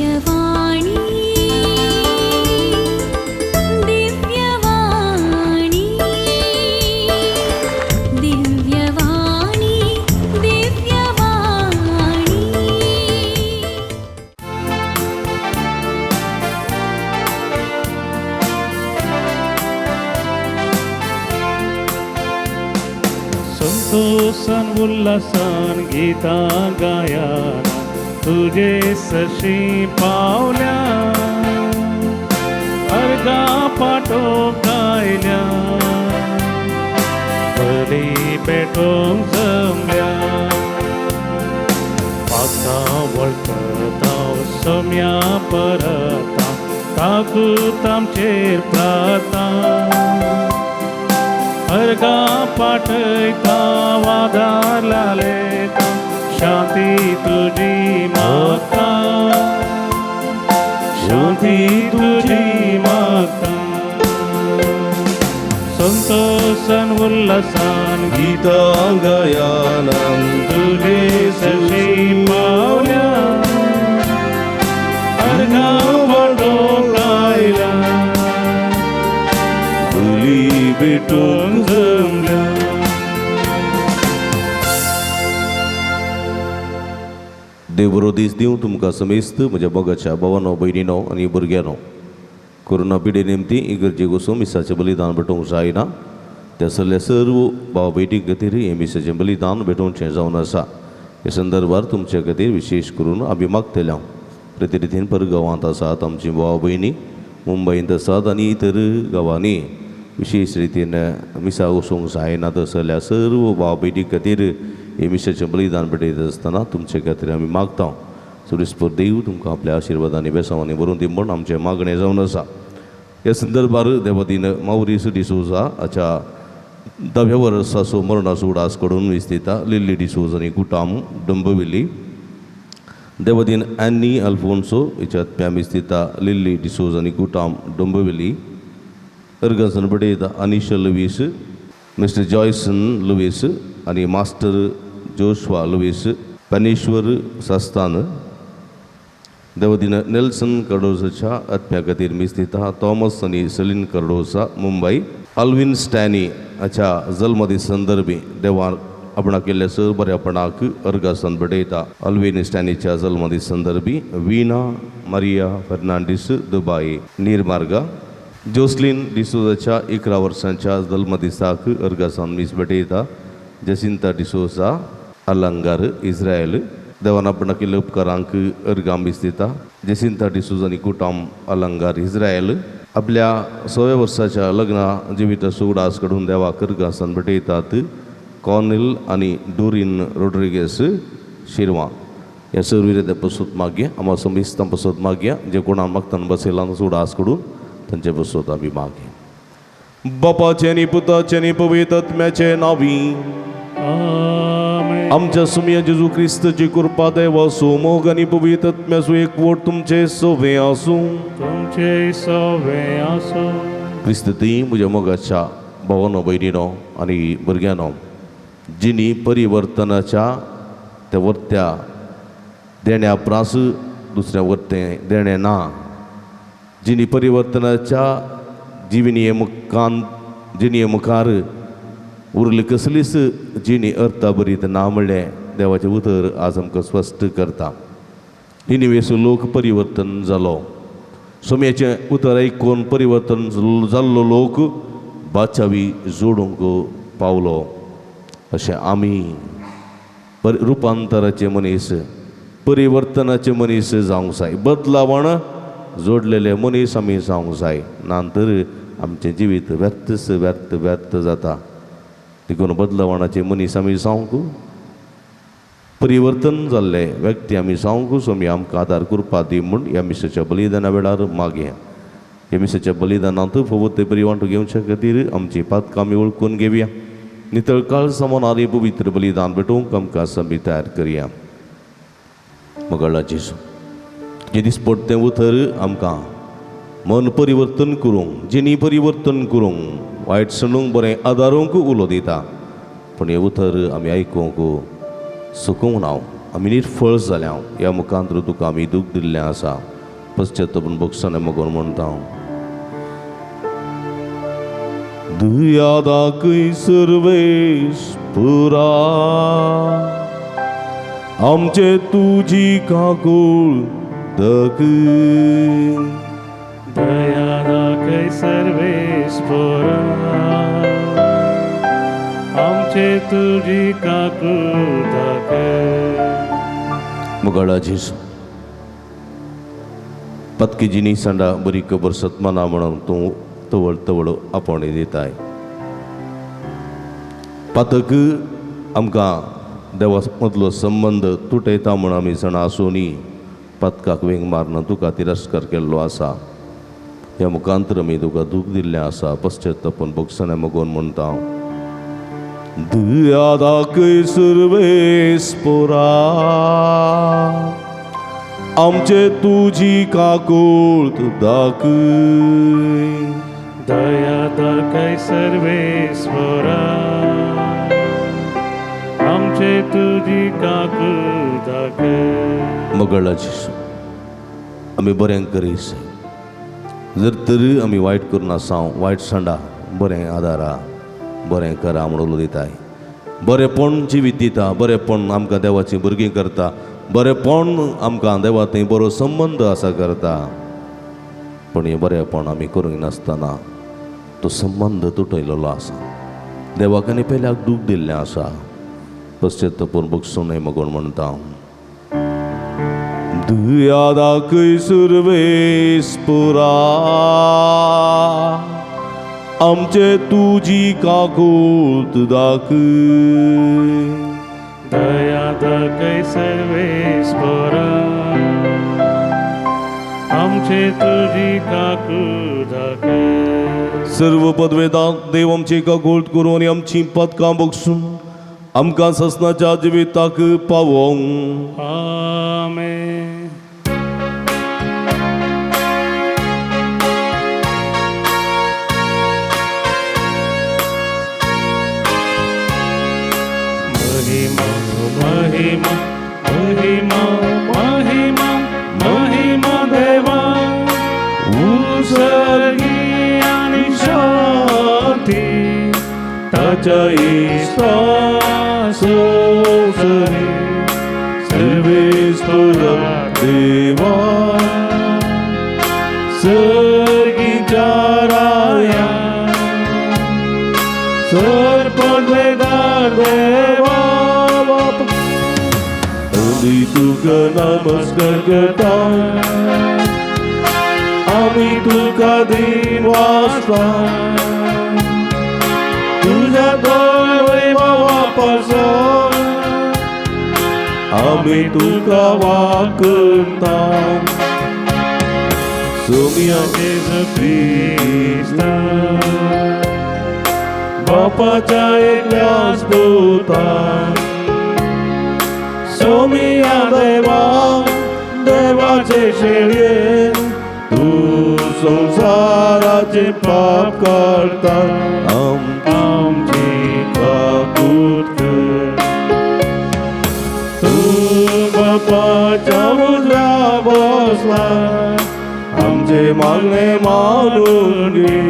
दिव्यवाणी दिव्यवाणी दिव्यवाणी दिव्यवाणी। संतोषान उल्हासान गीतां गायना तुजे सशी पावल्या अर्गा पाटोवंक आयल्या बली पेटोवंक जमल्या पाकां वळखता सम्या परता ताकूत आमचेर प्राता अर्गा पाठयता वादार लालेता शांती तुजी मागता शांती तुजी मागता संतोषान उल्हासान गीतां गायनान तुजे सशी पावल्या अर्गा पाटोवंक आयल्या बली भेटूंक जमल्या। देव बरो दीस दिवं तुमकां समेस्त म्हज्या मोगाच्या भावानो भयणीनो आनी भुरग्यांनो। कोरोना पिडे निमती इगर्जेक वचून मिसाचें बलिदान भेटोवंक जायना त्या सगल्या सर्व भाव भयणी खातीर हें मिसाचें बलिदान भेटोवचें जावन आसा। ह्या संदर्भार तुमचे खातीर विशेश करून आमी मागतले हांव प्रतिरितीन परगांवांत आसात आमची भाव भयणी मुंबयंत आसात आनी इतर गांवांनी विशेश रितीन मिसा वचूंक जायना तसल्या सर्व भाव भयणी खातीर हे मिसाचें बलिदान भेटयता आसतना तुमचे खातीर आमी मागता। सुरेस्पर देव तुमकां आपल्या आशिर्वादांनी बेसांवांनी भरून दी म्हूण आमचें मागणें जावन आसा। ह्या संदर्भार देवादीन मावरीस डिसोजा हाच्या 10व्या वर्साचो मरणाचो उडास कडून वीस दिता लिल्ली डिसोज आनी कुटाम डंबविली। देवादीन एन्नी अल्फोन्सो हिच्या आत्म्या मीस दिता लिल्ली डिसोज आनी कुटाम डंबविली। अर्गसन बडयता अनिशा लुवीस, मिस्टर जॉयसन लुवीस आनी मास्टर जोशवा लुवीस, पनेश्वर सास्तान। देवदीन नेल्सन कार्डोजाच्या आत्म्या खातीर मीस दिता थॉमस आनी सेलीन कार्डोजा मुंबय। अल्विन स्टॅनी हाच्या जल्मदीस संदर्भी देवान आपणाक केल्ल्या सर बऱ्यापणाक अर्गासन भेटयता। अल्विन स्टॅनीच्या जल्मदीस संदर्भी वीणा मारिया फर्नांडीस दुबाय नीरमार्गा। जोसलीन डिसोजाच्या 11 वर्सांच्या जल्मदिसाक अर्गासान मीस भेटयता जसिंता डिसोजा अलंगार इस्रायल। देवान आपणाक केल्ल्या उपकारांक अर्गां मीस दिता जसिंता डिसोजा आनी कुटाम अलंगार इस्रायल। आपल्या 100व्या वर्साच्या लग्ना जिविताचो उडास काडून देवाक अर्गासान भेटयतात कॉर्नेल आनी डोरीन रोड्रिगेस शिरवा। ह्या सर्व विरोधा पसत मागया आमा समिस्तां पसत मागया जे कोणा मागतान बसयलां उडास काडून तांचे पसत आमी मागया। बापाचें आनी पुताचें आनी पवित्र आत्म्याचें नांवी आमेन। आमच्या सुमया जेजू क्रिस्ताची कृपा देवाचो मोग आनी पवित्र आत्म्याचो एकवट तुमचे सवे आसूं। तुमचे सवे आसूं। क्रिस्त ती म्हज्या मोगाच्या भावानो भयणीनो आनी भुरग्यांनो जिणी परिवर्तनाच्या त्या वर्त्या देण्या प्रास दुसऱ्या वर्तें देणें ना जिणी परिवर्तनाच्या जिविणये मुखान जिणये मुखार उरली कसलीच जिणी अर्थाभरीत ना म्हणलें देवाचें उतर आज आमकां स्पश्ट करता। निनिवेचो लोक परिवर्तन जालो सोम्याचें उतर आयकून परिवर्तन जाल्लो लोक बाचावी जोडूंक पावलो। अशें आमी रुपांतराचे मनीस परिवर्तनाचे मनीस जावंक जाय। बदलावण जोडलेले मनीस आमी जावंक जाय ना तर आमचें जिवीत व्यर्थच व्यर्थ व्यर्थ जाता। देखून बदलावणाचे मनीस आमी जावंक परिवर्तन जाल्ले व्यक्ती आमी जावंक स्वामी आमकां आदार करपा दी म्हूण ह्या मिसाच्या बलिदाना वेळार मागया। ह्या मिसाच्या बलिदानांत फावो ते बरी वांटो घेवच्या खातीर आमची पातकां आमी वळखून घेवया। नितळ काळ समोर पवित्र बलिदान भेटोवंक आमकां संदी तयार करया। मगळा जेजू जे दिसपडटें उतर आमकां मन परिवर्तन करूंक जिणी परिवर्तन करूंक वायट सणूंक बरें आदारूंक उलो दिता पूण हें उतर आमी आयकूंक सुकूंक ना आमी निर्फळ जाल्या ह्या मुखांत तुका आमी दूख दिल्लें आसा। पश्चातापून भोगसाणे मगोन म्हणटा हांव. दया दाखय सर्वेस्पुरा आमचे तुजी काकूळ दाखय. दया दाखय सर्वेस्पुरा आमचे तुजी काकूळ दाखय. मुगाळा जेजू पतकी जिनी सांडा बरी खबर सतमाना म्हणून तूं तवळ तवळ आपोवणें दिताय. पातक आमकां देवा मदलो संबंद तुटयता म्हूण आमी जाणा आसूनय पातकाक वेंग मारना तुका तिरस्कार केल्लो आसा. ह्या मुखांतर आमी तुका दूख दिल्लें आसा. पश्चातापून भोगसणें मगोन म्हणटा हांव. दया दाखय सर्वेस्पुरा आमचे तुजी काकूळ दाखय. दया दाखय सर्वेस्पुरा आमचे तुजी काकूळ दाखय. मगळा जेजू आमी बरें करीस जर तरी आमी वायट करून आसा वायट सांडा बरें आदारा बरें करा म्हणून उलयताय. बरेंपण जिवीत दिता, बरेंपण आमकां देवाचीं भुरगीं करता, बरेंपण आमकां देवा थंय बरो संबंद आसा करता. पूण हें बरेंपण आमी करूंक नासतना तो संबंद तुटयलेलो आसा. देवाक आनी पेल्याक दूख दिल्लें आसा. पश्चातापून भोगसूं मगोन म्हणटा हांव. दया दाखय सर्वेस्पुरा आमचे तुजी काकूळ दाखय. दया दाखय सर्वेस्पुरा आमचे तुजी काकूळ दाखय. सर्व पदवेदां देव आमची काकूळ करूं आनी आमची पदकां बगसून आमकां ससनाच्या जिविताक पावोवंक. आमेन. महिमा महिमा महिमा महिमा महिमा देवा उसर्गी आणि शांती ताच्या इश्टा सोसरी सर्वेस्पुरा देवा सर्गीच्या राया सर पदवेदार देवा बाप आमी तुका नमस्कार करता आमी तुका दिवासता तुझ्या दोळे वापसो आमी तुका वाकता. सोमिया जेजू क्रिस्ता बापाच्या एकल्याच पुता सोमिया देवा देवाचे शेळये तू संसाराचे पाप काडता आमची काकूत कर. तू बापाच्या उजव्या बसला आमचे मागणे मानून घे.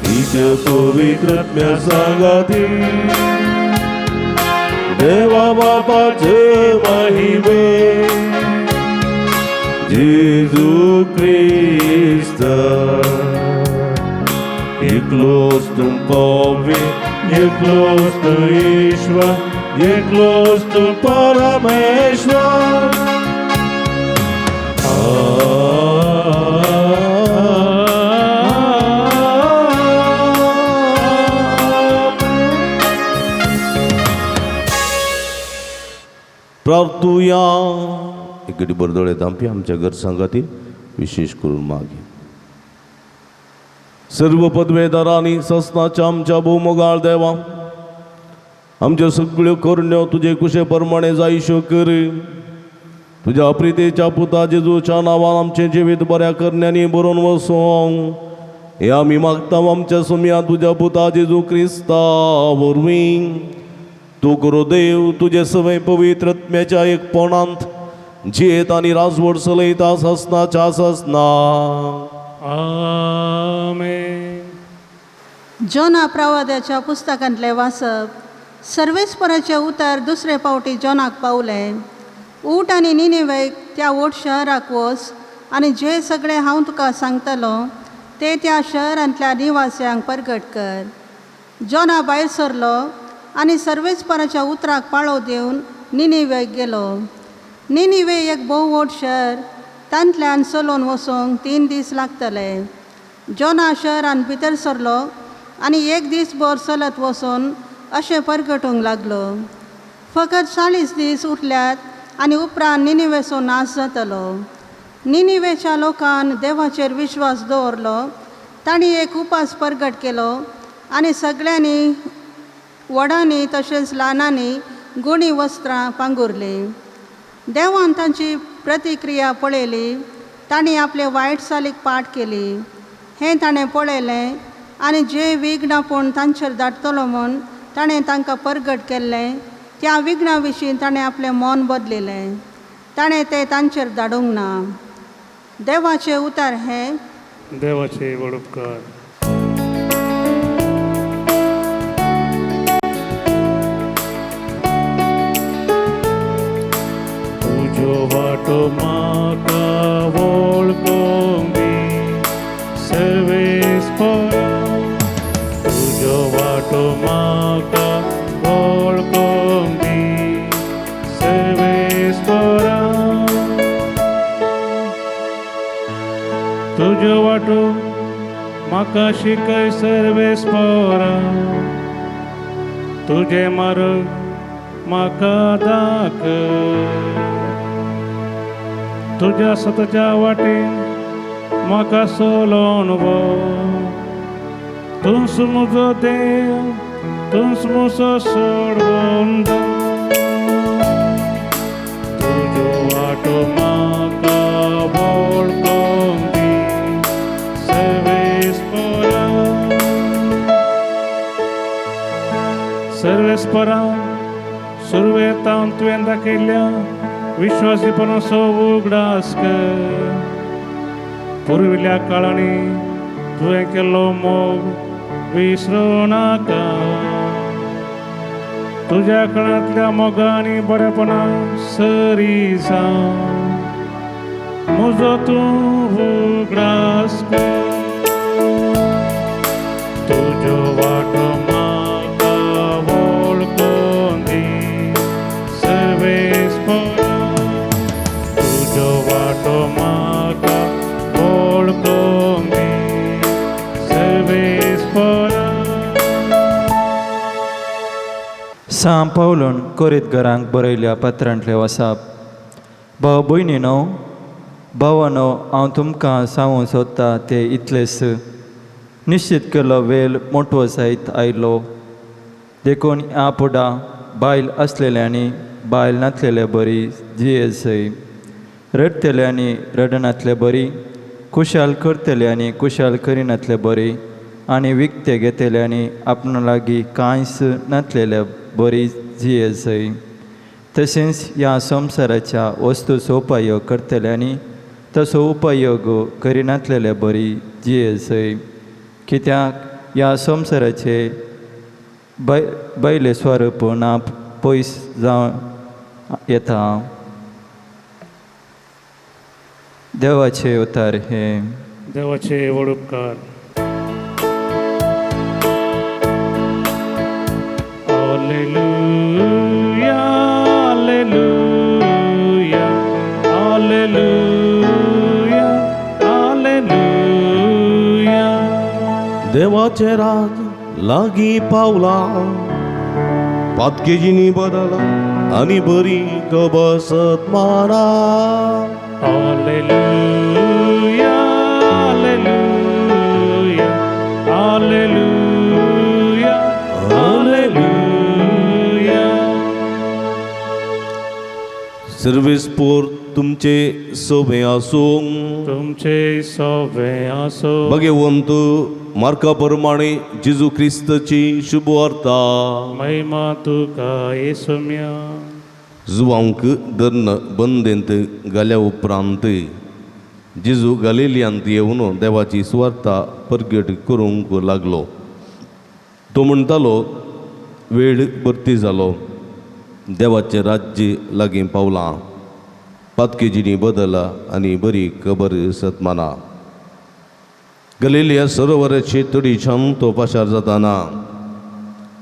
तिच्या पवित्र सांगाती देवा बापाचे महिमे जेजू क्रिस्त एकलोच तूं पवी एकलोच तू ईश्वर एकलोच तू परमेश्वर. प्रार्थुया. इकडे बरदोळे धांपी आमच्या घर सांगातील विशेष करून मागे सर्व पदवेदारांनी ससनाच्या आमच्या भोवमोगाळ देवा आमच्यो सगळ्यो करण्यो तुजे कुशे प्रमाणे जायश्यो कर. तुज्या प्रितीच्या पुता जेजूच्या नांवान आमचें जिवीत बऱ्या करण्यांनी बरोवन वसों हे आमी मागता आमच्या सुमया तुज्या पुता जेजू क्रिस्ता वरवीं. तूं करो देव तुजे सवय पवित्र आत्म्याच्या एकपणांत जियेत आनी राजवट चलयता ससनाच्या ससना. आमेन. जोना प्रवाद्याच्या पुस्तकांतलें वाचप. सर्वेस्पराचें उतर दुसरे फावटी जोनाक पावलें. ऊठ आनी निनिवेक त्या व्हड शहराक वच आनी जे सगळें हांव तुका सांगतलो ते त्या शहरांतल्या निवास्यांक परगट कर. जोना भायर सरलो आनी सर्वेस्पराच्या उतराक पाळो दिवन निनिवेक गेलो. निनिवे एक भोव व्हड शहर, तांतल्यान चलोवन वचूंक 3 दीस लागतले. जोना शहरान भितर सरलो आनी एक दीसभर चलत वचून अशें परगटूंक लागलो, फकत 40 दीस उरल्यात आनी उपरांत निनिवेचो नाश जातलो. निनिवेच्या लोकान देवाचेर विश्वास दवरलो. तांणी एक उपास परगट केलो आनी सगळ्यांनी व्हडांनी तशेंच ल्हानांनी गुणी वस्त्रां पांगुरलीं. देवान तांची प्रतिक्रिया पळयली. तांणी आपले वायट चालीक पाठ केली हें ताणें पळयलें आनी जे विघ्न आपूण तांचेर धाडटलो म्हूण ताणें तांकां परगट केल्लें त्या विघ्ना विशीं ताणें आपलें मन बदलिलें. ताणें तें तांचेर धाडूंक ना. देवाचें उतर हें. देवाचे व्हड उपकार. तुज्यो वाटो म्हाका वळखूंक दी सर्वेस्पर, तुज्यो वाटो म्हाका वळखूंक दी सर्वेस्परा, तुज्यो वाटो म्हाका शिकय सर्वेस्परा, तुजें मार्ग म्हाका दाखय, तुज्या सतच्या वाटेन म्हाका चलोवन व्हर, तूंच म्हजो देव, तूंच म्हजो सोडवंत, तुज्यो वाटो म्हाका वळखूंक दी सर्वेस्परा. सर्वेस्परा, सुरवेतावन तुवें दाखयल्ल्या विश्वासीपणाचो उगडास कर. पुर्विल्ल्या काळांनी तुवें केल्लो मोग विसरूं नाका. तुज्या काळांतल्या मोगांनी बरेपणा सरी जावं, म्हजो तूं उगडास कर. तुज्यो वाटो म्हाका वळखूंक दी सर्वेस्परा, तुज्यो वाटो म्हाका वळखूंक दी सर्वेस्परा. सां पावलून कोरीतघरांक बरयल्या पत्रांतलें वसाप. भाव भयणीनो, भावानो, हांव तुमकां सांगूंक सोदता तें इतलेंच. निश्चीत केल्लो वेळ मोटवो जायत आयलो, देखून ह्या फुडां बायल आसलेल्यांनी बायल नासलेले बरी जियेसय, रडटल्यांनी रडनातले बरी, खुशाल करतल्यांनी खुशाल करिनातले बरी, आनी विकते घेतल्यांनी आपणा लागीं कांयच नासलेले बरी जियेसय. तशेंच ह्या संवसाराच्या वस्तूचो उपयोग करतल्यांनी तसो उपयोग करिनासलेले बरी जियेसय. कित्याक ह्या संवसाराचे बैले स्वरूप ना पयस जावं येता. देवाचे उतार हे. देवाचे व्हड उपकार. Alleluia, alleluia, alleluia, alleluia. देवाचें राज लागीं पावला, पातकेजीनी बदला आनी बरी कबसत मारा. Alleluia, alleluia, alleluia, alleluia. सर्वेस्पोर तुमचे सोबे आसूं. तुमचे सोबे आसूं. भगवंत मार्का प्रमाणे जेजू क्रिस्ताची शुभवार्ता. महिमा तुका येसुम्या. जुवांक धरून बंदेंत घाल्या उपरांत जेजू गलिलियांत येवन देवाची सुवार्ता परगट करूंक लागलो. तो म्हणटालो, वेळ भरती जालो, देवाचें राज्य लागीं पावलां, पातकेजिणी बदला आनी बरी खबर सतमाना. गलिलिया सरोवराचे तडीच्यान तो पाशार जाताना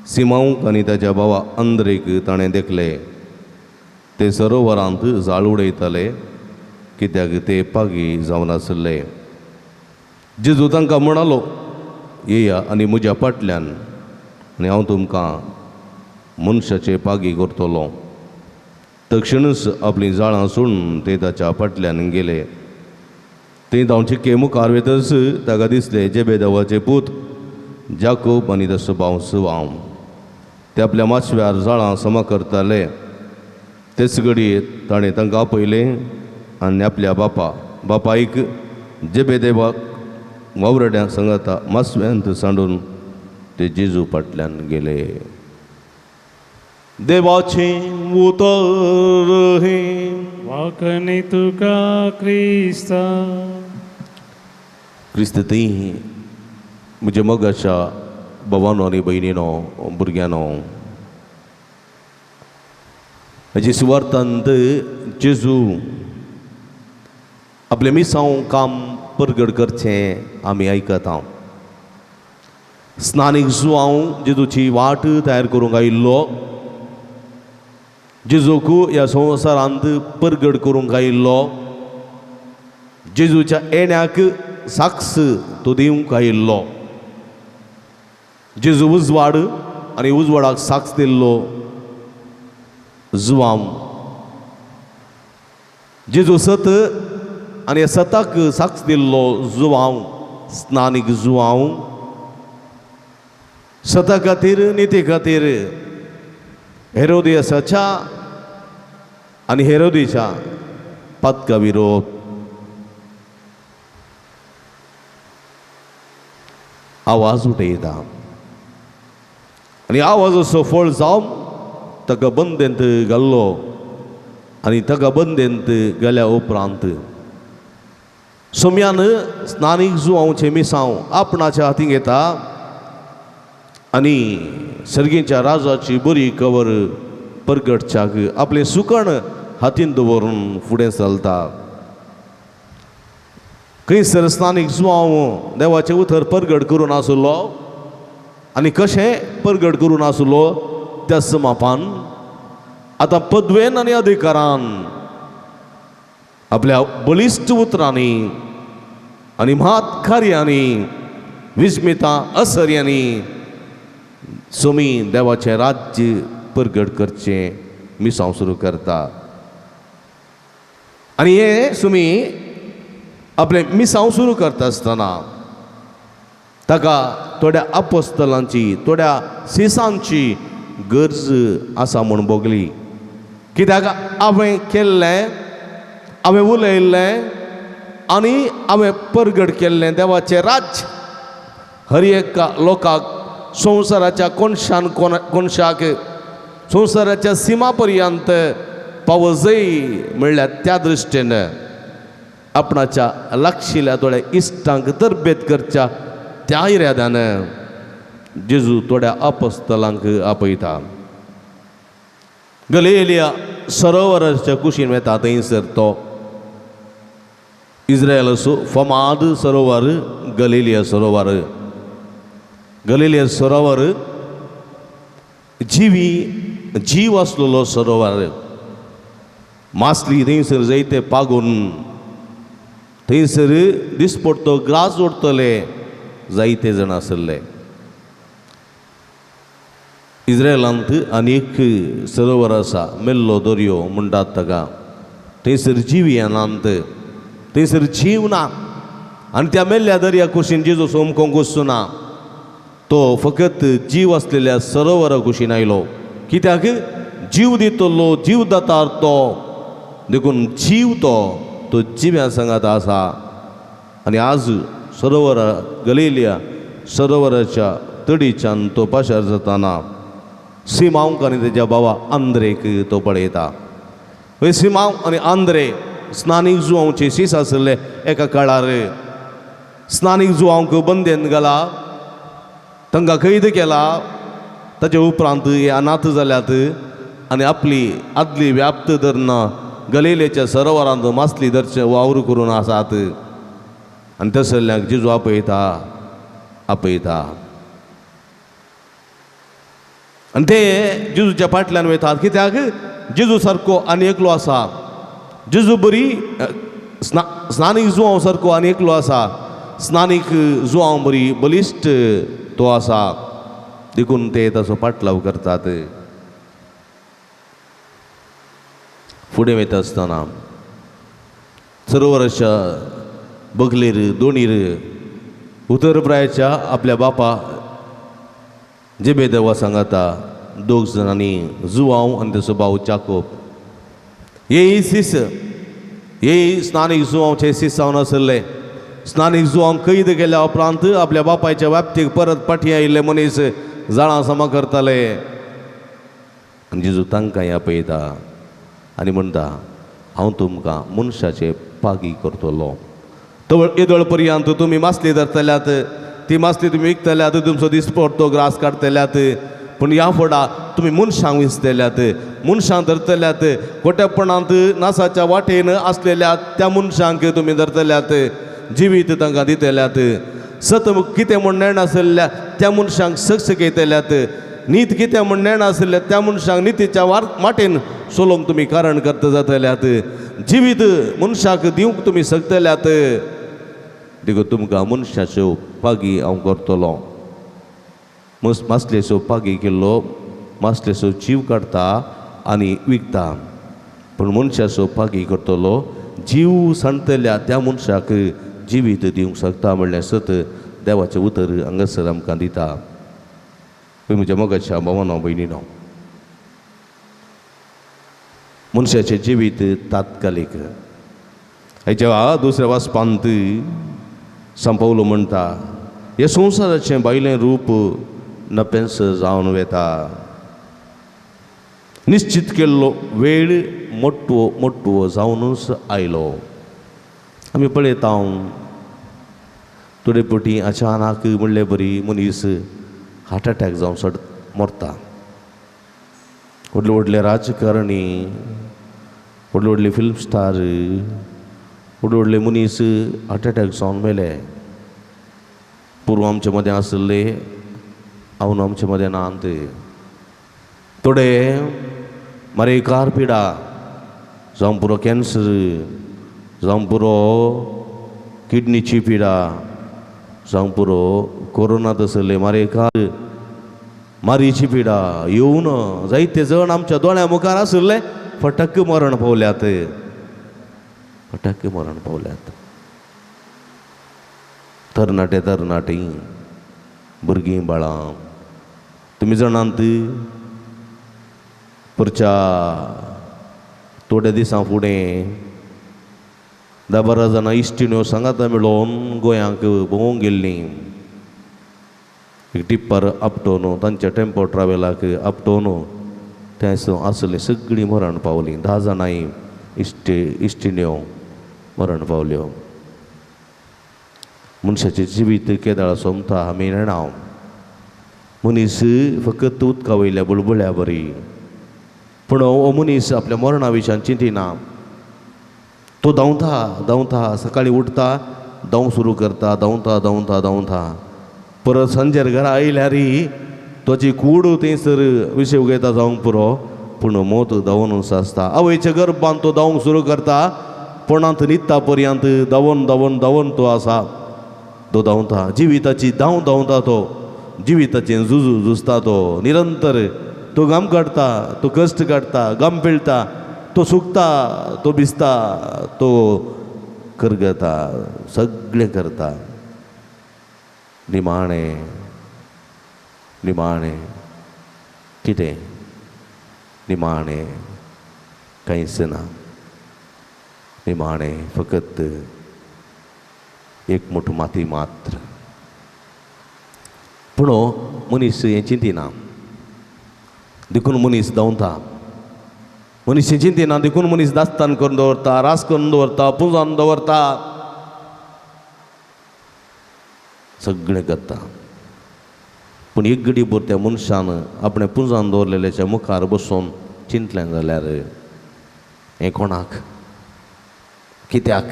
सिमांवक आनी ताच्या भावा अंद्रेक ताणें देखले. ते सरोवरांत जाळ उडयताले कित्याक ते पागी जावन आसले. जेजू तांकां म्हणालो, येया आनी म्हज्या फाटल्यान आनी हांव तुमकां मनशाचे पागी करतलो. तक्षणच आपलीं जाळां सोडून ते ताच्या फाटल्यान गेले. थंय धांवचे मुखार वेतच ताका दिसले जेबेदेवाचे पूत जाकोब आनी ताचो भाव सुवांव. ते आपल्या माचव्यार जाळां समा करताले. तेच घडये ताणें तांकां आपयलें आनी आपल्या बापायक जेबेदेवाक वावरड्यां सांगाता मासव्यांत सांडून ते जेजू फाटल्यान गेले. देवाचें उतर हें. वाकणी तुका क्रिस्ता. क्रिस्त थंय म्हज्या मोगाच्या भावानो आनी भयणीनो, भुरग्यांनो, हाजी सुवार्थांत जेजू आपलें मिसांव काम परगट करचें आमी आयकता. स्नानीक जुवांव जेजूची वाट तयार करूंक आयिल्लो, जेजूक ह्या संवसारांत परगट करूंक आयिल्लो, जेजूच्या येण्याक साक्ष तो दिवंक आयिल्लो. जेजू उजवाड आनी उजवाडाक साक्ष दिल्लो जुवांव. जेजू सत आनी सताक साक्ष दिल्लो जुवांव, स्नानीक जुवांव. सता खातीर, निती खातीर हेरोदियसाच्या आनी हेरोदीच्या पातका विरोध आवाज उठयता आनी आवाजाचो फळ जावन ताका बंदेंत घाल्लो आनी ताका बंदेंत गेल्या उपरांत सोम्यान स्नानीक जुवांवचें मिसांव आपणाच्या हातीं घेता आनी सर्गीच्या राजाची बरी खबर परगटच्याक आपलें सुकण हातीन दवरून फुडें चलता. खंयसर स्नानीक जुवांव देवाचें उतर परगट करून आसलो आनी कशें परगट करून आसलो त्या समापान आतां पदवेन आनी अधिकारान आपल्या बळिश्ट उतरांनी आनी म्हात कार्यांनी विस्मिता असर्यांनी सोमी देवाचें राज्य परगट करचें मिसांव सुरू करता. आनी हें सुमी आपलें मिसांव सुरू करता आसतना ताका थोड्या अपोस्तलांची, थोड्या सिसांची गरज आसा म्हूण भोगली. कित्याक हांवें केल्लें, हांवें उलयल्लें आनी हांवें परगट केल्लें देवाचें राज्य हर एका लोकाक संवसाराच्या कोनशान कोनशाक संवसाराच्या सिमा पर्यंत पावजय म्हणल्यार त्या दृश्टीन आपणाच्या लागशिल्ल्या थोड्या इश्टांक तरबेत करच्या त्या इराद्यान जेजू थोड्या अपोस्तलांक आपयता. गलिलिया सरोवराच्या कुशीन वेता थंयसर तो इस्रायलाचो फमाद सरोवर गलिलिया सरोवर. गलिलिया सरोवर जिवी जीव आसलेलो सरोवर. मासली थंयसर जायते पागून थंयसर दिसपडतो ग्रास जोडटले जायते जाण आसले. इस्रायलांत आनी एक सरोवर आसा, मेल्लो दर्यो म्हणटात ताका. थंयसर जीव येनात, थंयसर जीव ना आनी त्या मेल्ल्या दर्या कुशीन जेजू सोमकोंक वचना, तो फकत जीव आसलेल्या सरोवरा कुशीन आयलो. कित्याक जीव दितलो, जीव दातार तो, देखून जीव तो तो जिव्या सांगात आसा. आनी आज सरोवरा गलिलिया सरोवराच्या तडीच्यान तो पाशार जाताना सिमांवक आनी तेज्या बाबा आंद्रेक तो पळयता. हय सिमांव आनी आंद्रे स्नानीक जुवांवचे शीस आशिल्ले एका काळार स्नानीक जुवांक बंदेन घाला, तांकां कैद केला. ताचे उपरांत हे अनाथ जाल्यात आनी आपली आदली व्याप्त धरून गलिलेच्या सरोवरांत मासली धरचे वावर करून आसात. आनी तसल्यांक जेजू आपयता आपयता आनी ते जेजूच्या फाटल्यान वयतात. कित्याक? जेजू सारको आनी एकलो आसा. जेजू बरी स्नानीक जुवांव सारको आनी एकलो आसा. स्नानीक जुवांव बरी बलिश्ट तो आसा, देखून ते ताचो पाटलाव करतात. फुडें वयता आसतना सरोवराच्या बगलेर दोणीर उतरप्रायाच्या आपल्या बापा जेबेदेवा सांगाता दोग जाणांनी जुवांव आनी ताचो भाव जाकोब हे सीस हे स्नानीक जुवांवचे सीस जावन आशिल्ले. स्नानीक जुवांव कैद केल्या उपरांत आपल्या बापायच्या व्याप्तीक परत फाटीं आयिल्ले मनीस जाळां समा करताले. आनी जेजू तांकां आपयता आनी म्हणटा, हांव तुमकां मनशाचे पागी करतलो. तवळ येदोळ पर्यंत तुमी मासली धरतल्यात, ती मासली तुमी विकतल्यात, तुमचो दिसपडतो ग्रास काडटल्यात, पूण ह्या फुडा तुमी मनशांक विसतल्यात, मनशांक धरतल्यात. खोटेपणांत नासाच्या वाटेन आसलेल्या त्या मनशांक तुमी धरतल्यात, जिवीत तांकां दितल्यात. सत कितें म्हूण नेणासल्या त्या मनशांक सकसकयतल्यात, नीत कितें म्हूण नेणासल्या त्या मनशांक नितीच्या वाटेन चलोवंक तुमी कारण करता जातल्यात. जिवीत मनशाक दिवंक तुमी शकतल्यात. देखून तुमकां मनशाच्यो पागी हांव करतलो. मासलेचो पागी केल्लो मासलेचो जीव काडटा आनी विकता, पूण मनशाचो पागी करतलो जीव सांडतल्या त्या मनशाक जिवीत दिवंक शकता म्हणल्यार सत देवाचें उतर हांगासर आमकां दिता. म्हज्या मोगाच्या भावानो भयणीनो, मनशाचें जिवीत तात्कालीक. हेच्या दुसऱ्या वाचपांत संपवलो म्हणटा, हे संवसाराचें भायलें रूप नपेंस जावन वेता. निश्चित केल्लो वेळ मोटवो मोटवो जावनूच आयलो. आमी पळयता थोडे पटी अचानक म्हणले बरी मनीस हार्ट अटॅक जावन सड मरता. व्हडले व्हडले राजकारणी, व्हडले व्हडले फिल्म स्टार, व्हडले व्हडले मनीस हार्ट अटॅक जावन मेले. पूर्व आमचे मदें आशिल्ले हांव आमचे मदें ना. थोडे मारेकार पिडा जावं पुरो कॅन्सर, जावं पुरो किडनीची पिडा, जावं पुरो कोरोना तसले मारेकार मारीची पिडा येवन जायते जण आमच्या दोळ्या मुखार आशिल्ले फटक मरण पावल्यात, फटक मरण पावल्यात. तरणाटे तरणाटी, भुरगीं बाळां, तुमी जाणात परच्या थोड्या दिसां फुडें 10-12 जाणां इश्टिण्यो सांगाता मेळोवन गोंयांक भोंवूंक गेल्लीं. एक टिप्पर आपटोवन तांच्या टेम्पो ट्रॅव्हलाक आपटोवन थंय आसलीं सगळीं मरण पावलीं. 10 जाणां इश्टिण्यो मरण पावल्यो. मनशाचें जिवीत केदळ सोंपता आमी नेणाव. मनीस फकत उदका वयल्या बुळबुळ्या बरी, पूण हो मनीस आपल्या मरणा विशयान चिंतिना. तो धांवता धांवता, सकाळीं उठता, धांव सुरू करता, धांवता धांवता धांवता, परत सांजेर घरा आयल्यार ताची कूड थंयसर विशय घेता जावंक पुरो, पूण मोत धांवून आसता. आवयच्या गर्भान तो धांवंक सुरू करता, पोणांत न्हिदता पर्यंत धांवन धांवन धांवन तो आसा. तो धांवता, जिविताची धांव धांवता तो, जिविताचें झुजू झुजता तो निरंतर. तो घाम काडटा, तो कश्ट काडटा, घाम पिळटा, तो सुकता, तो भिजता, तो करगता, सगळें करता. निमाणें निमाणें कितें? निमाणें कांयच ना. निमाणें फकत एक मोठो माती मात्र. पूण मनीस हें चिंतिना, देखून मनीस धांवता. मनीस चिंतिना देखून मनीस दास्तान करून दवरता, रास करून दवरता, पुंजावन दवरता, सगळें करता. पूण एक घडी भर त्या मनशान आपणें पुंजावन दवरलेल्याच्या मुखार बसून चिंतलें जाल्यार हें कोणाक, कित्याक,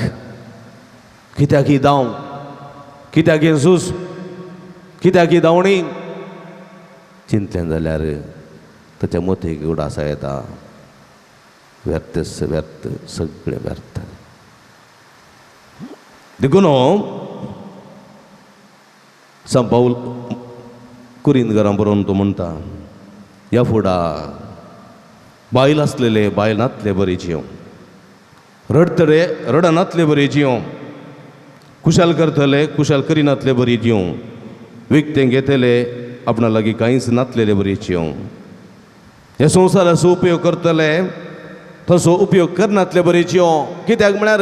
कित्याक ही धांव, कित्याक हें झूज, कित्याक ही धांवणी, चिंतलें जाल्यार ताच्या मतीक उडासा येता, व्यर्थ व्यर्थ, सगळें व्यर्थ. देखून सांत पावल कुरिंत घरां बरोवन तो म्हणटा, ह्या फुडा बायल आसलेले बायल नातले बरी जियों, रडतले रडनातले बरी जियों, कुशाल करतले कुशाल करिनातले बरी जियों, विकतें घेतले आपणा लागीं कांयच नातलेले बरी जियों, ह्या संवसाराचो उपयोग करतले तसो उपयोग करनातले बरी जियों. कित्याक म्हळ्यार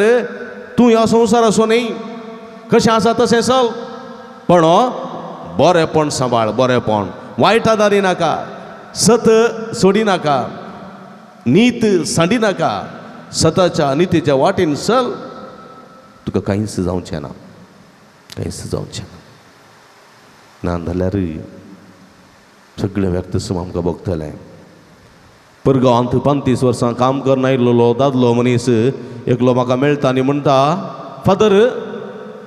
तूं ह्या संवसाराचो न्ही, कशें आसा तशें चल, पण बरेंपण सांबाळ, बरेंपण, वायट आदारी नाका, सत सोडी नाका, नीत सांडी नाका, सताच्या नितीच्या वाटेन चल, तुका कांयच जावचें ना, कांयच जावचें ना. ना जाल्यार सगळें व्यर्थ आमकां भोगतलें. परगांवांत 35 वर्सां काम करून आयिल्लो दादलो मनीस एकलो म्हाका मेळटा आनी म्हणटा, फादर